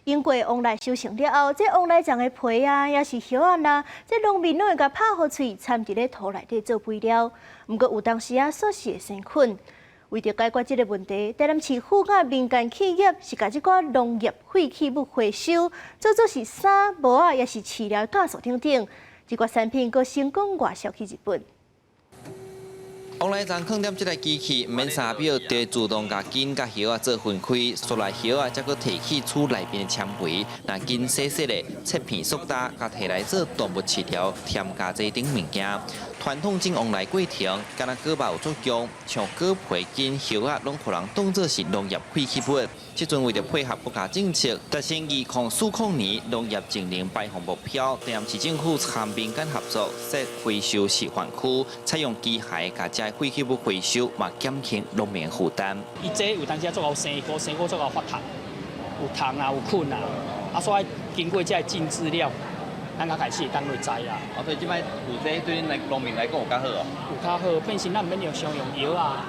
經過旺梨收成了後，這旺梨欉的皮啊，抑是葉仔啦，這農民攏會共拍予碎，摻佇咧土內底做肥料。毋過有當時啊，煞是會生菌。為著解決這个問題，台南市府佮民間企業是共這寡農業廢棄物回收，做做是衫、帽仔，抑是飼料酵素等等，這寡產品閣成功外銷去日本。旺梨欉囥踮這台機器，毋免三秒就會自動共莖佮葉仔做分開，煞來葉仔才閣提去厝內面的纖維，若經細細的切片速打，共提來做動物飼料、添加劑等物件。傳統種旺梨過程，敢若果肉有作用，像果皮、莖、葉仔，攏予人當做是農業廢棄物。這陣為著配合國家政策，達成2040年農業淨零排放目標，台南市政府參民間合作設回收示範區，採用機械共這廢棄物回收，嘛減輕農民負擔。伊這有當時足𠢕生果，生果足𠢕發蟲，有蟲啊，有菌啊，啊，所以經過這个靜置了，咱才開始會當來栽啦。哦，所以這擺有這對恁來農民來講有較好哦。有較好，變成咱毋免用傷用藥啊。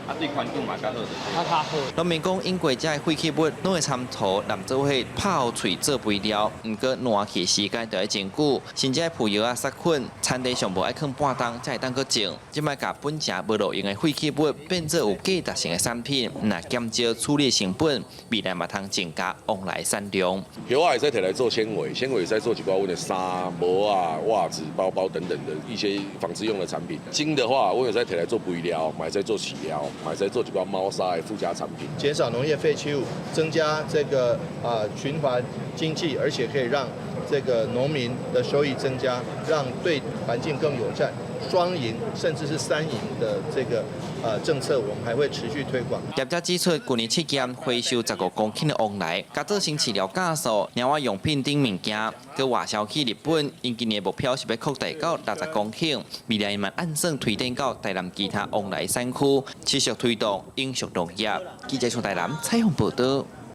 啊，對環境嘛較好。較較好。農民講，經過這个廢棄物，攏會摻土攕做伙拍予碎做肥料，毋過爛去時間就愛真久，甚至噴藥仔殺菌，田地上無愛囥半冬才會當閣種。這擺共本誠無路用的廢棄物變做有價值性的產品，若減少處理成本，未來嘛通增加旺梨產量。葉仔會使提來做纖維，纖維會使做一寡阮的衫、帽仔、襪子、包包等等的一些紡織用的產品。莖的話，阮會使提來做肥料，嘛會使做飼料，嘛會使做一寡貓砂的附加產品。減少農業廢棄物，增加這個循環經濟，而且可以讓這個農民的收益增加，讓對環境更友善，雙贏甚至是三贏的這個政策，我們還會持續推廣。業者指出，舊年試驗回收15公頃的旺梨，共做成飼料酵素、貓仔用品等物件，閣外銷去日本。𪜶今年的目標是欲擴大到60公頃，未來嘛按算推展到台南其他旺梨產區，持續推動永續農業。記者從台南採訪報道。